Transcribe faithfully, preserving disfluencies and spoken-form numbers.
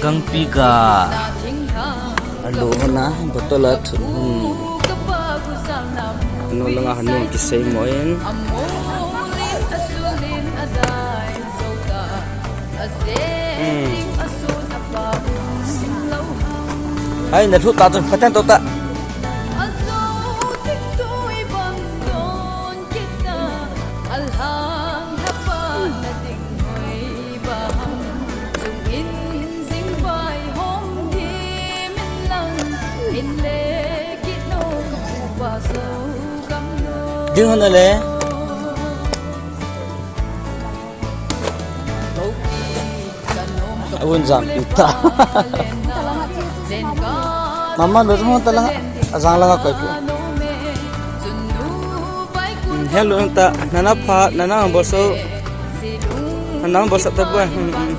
Gangpi ka. Alo hona, bottle a thun hun. Anu langa hanu kisei moin. Hmm. Ai, na thu ta tu, paten to ta. Ding hon ale. Awun jang pita. Mama, lo jong ta langa, ajang langa koi pu. Hmm, hello ta, nana pha, nana bol so. Nana bol sa ta bu. Hmm, hmm.